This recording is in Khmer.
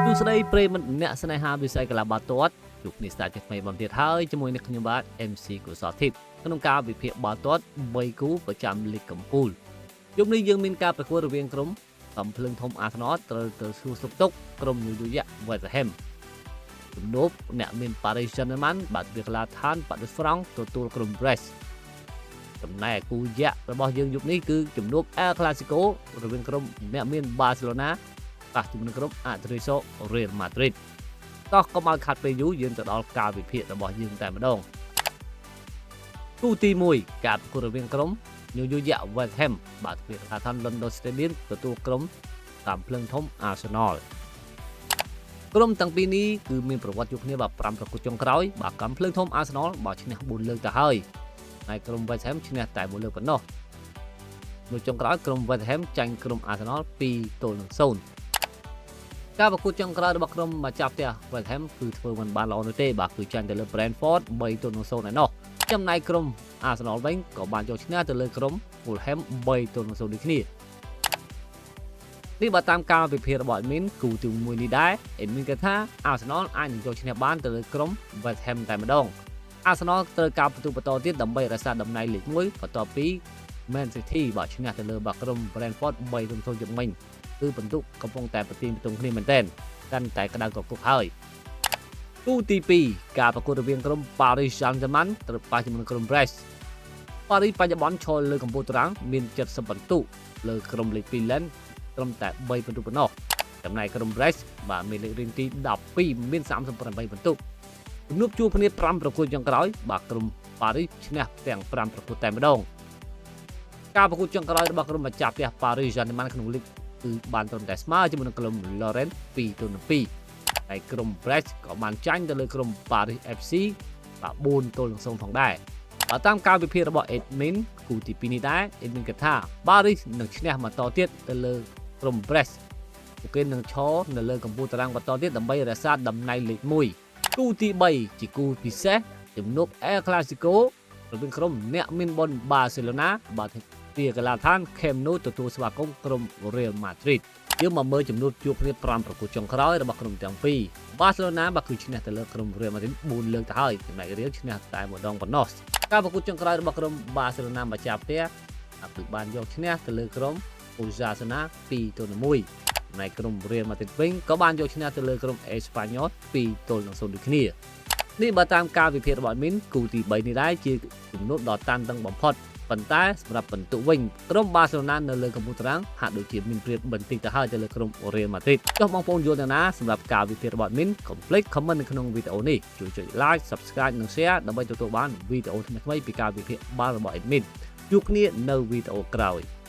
សួស្តីប្រិយមិត្តអ្នកស្នេហាវិស័យកីឡាបាល់ទាត់ជួបគ្នាស្ដាប់ជាថ្មីបន្តទៀតហើយជាមួយនឹងខ្ញុំបាទ MC កុសលធីបក្នុងការវិភាគបាល់ទាត់3គូប្រចាំលីកកំពូលយប់នេះយើងមានការប្រកួតរវាងក្រុមកំភ្លើងធំអាសនលត្រូវទៅសួរសុខទុក្ខក្រុមញូយូយ៉ាវេស្តហេមជំនួបអ្នកមានប៉ារីសសាំងហ្សឺម៉ាន់បាទវាកីឡាដ្ឋានប៉ាឌីហ្វ្រង់ទទួលក្រុមប្រេសចំណែកគូយៈរបស់យើងយប់នេះគឺជំនួបអែលក្លាស៊ីកូរវាងក្រុមអ្នកមានបាសេឡូណា ប៉ះជាមួយនឹងក្រុមអាត្រីសូរៀលម៉ាឌ្រីតតោះកុំឲ្យខាត់ពេលយូរយើងទៅដល់ការវិភាគរបស់យើងតែម្ដងគូទី1ការប្រកួតរវាងក្រុមញូយូយ៉ាវេស្តហេមបាទវាថាឋាន London Stadium ទទួលក្រុមតាមភ្លើងធំ Arsenal ក្រុមទាំងពីរនេះគឺមានប្រវត្តិជួបគ្នាបាទ5ប្រកួតចុងក្រោយបាទកំភ្លើងធំ Arsenal បាទឈ្នះ4លើកទៅហើយហើយក្រុម West Ham ឈ្នះតែមួយលើកប៉ុណ្ណោះនៅចុងក្រោយក្រុម West Ham ចាញ់ក្រុម Arsenal 2ទល់នឹង0ការប្រកួតចុងក្រោយរបស់ក្រុមម្ចាស់ផ្ទះ West Ham គឺធ្វើមិនបានល្អនោះទេបាទគឺចាញ់ទៅលើ Brentford 3ទល់នឹង0ឯណោះចំណែកក្រុម Arsenal វិញក៏បានយកឈ្នះទៅលើក្រុម Fulham 3ទល់នឹង0ដូចគ្នានេះបើតាមការវិភាគរបស់ admin គូទី1នេះដែរ admin គិតថា Arsenal អាចនឹងយកឈ្នះបានទៅលើក្រុម West Ham តែម្ដង Arsenal ត្រូវការពិន្ទុបន្តទៀតដើម្បីរក្សាតំណែងលេខ1បន្ទាប់ពី Man City បាទឈ្នះទៅលើបាទក្រុម Brentford 3ទល់0ជុំមិញគឺពិន្ទុកំពុងតែប្រទៀងប្រទង់គ្នាមែនទែនកាន់តែក្តៅកគុកហើយគូទី2ការប្រកួតរវាងក្រុម Paris Saint-Germain ត្រូវប៉ះជាមួយនឹងក្រុម Brest ប៉ារីសបច្ចុប្បន្នឈរលើកំពូលតារាងមាន70ពិន្ទុលើក្រុមលេខ2 Lens ត្រឹមតែ3ពិន្ទុប៉ុណ្ណោះចំណែកក្រុម Brest បាទមានលេខរៀងទី12មាន38ពិន្ទុជំនួបជួបគ្នា5ប្រកួតចុងក្រោយបាទក្រុមប៉ារីសឈ្នះទាំង5ប្រកួតតែម្ដងការប្រកួតចុងក្រោយរបស់ក្រុមម្ចាស់ផ្ទះ Paris Saint-Germain ក្នុងលីកគឺបានត្រឹមតែស្មើជាមួយនឹងក្រុម Lorient 2ទល់នឹង2ហើយក្រុម Brest ក៏បានចាញ់ទៅលើក្រុម Paris FC បាទ4ទល់នឹង0ផងដែរបើតាមការវិភាគរបស់ admin គូទី2នេះដែរ admin គិតថា Paris នឹងឈ្នះបន្តទៀតទៅលើក្រុម Brest ពួកគេនឹងឈរនៅលើកំពូលតារាងបន្តទៀតដើម្បីរក្សាតំណែងលេខ1គូទី3ជាគូពិសេសជំនួប El Clasico រវាងក្រុមអ្នកមានបុណ្យបាសេឡូណាបាទទីកីឡាដ្ឋាន Camp Nou ទទួលស្វាគមន៍ក្រុម Real Madrid យើងមកមើលចំនួនជួបគ្នា5ប្រកួតចុងក្រោយរបស់ក្រុមទាំងពីរបាសេឡូណាបាទគឺឈ្នះទៅលើក្រុម Real Madrid 4លើកទៅហើយចំណែក Real ឈ្នះតែម្ដងប៉ុណ្ណោះការប្រកួតចុងក្រោយរបស់ក្រុមបាសេឡូណាម្ចាស់ផ្ទះគឺបានយកឈ្នះទៅលើក្រុម Osasuna 2ទល់នឹង1ចំណែកក្រុម Real Madrid វិញក៏បានយកឈ្នះទៅលើក្រុម Espanyol 2ទល់នឹង0ដូចគ្នានេះបើតាមការវិភាគរបស់ admin គូទី3នេះដែរជាជំនួបដ៏តានតឹងបំផុតប៉ុន្តែសម្រាប់ពិន្ទុវិញក្រុមបាសេឡូណានៅលើកំពូលតារាងហាក់ដូចជាមានប្រៀបបន្តិចទៅហើយទៅលើក្រុម Real Madrid ចុះបងប្អូនយល់យ៉ាងណាសម្រាប់ការវិភាគរបស់ admin កុំភ្លេច comment នៅក្នុងវីដេអូនេះជួយចុច like subscribe និង share ដើម្បីទទួលបានវីដេអូថ្មីៗពីការវិភាគបាល់របស់ admin ជួបគ្នានៅវីដេអូក្រោយ។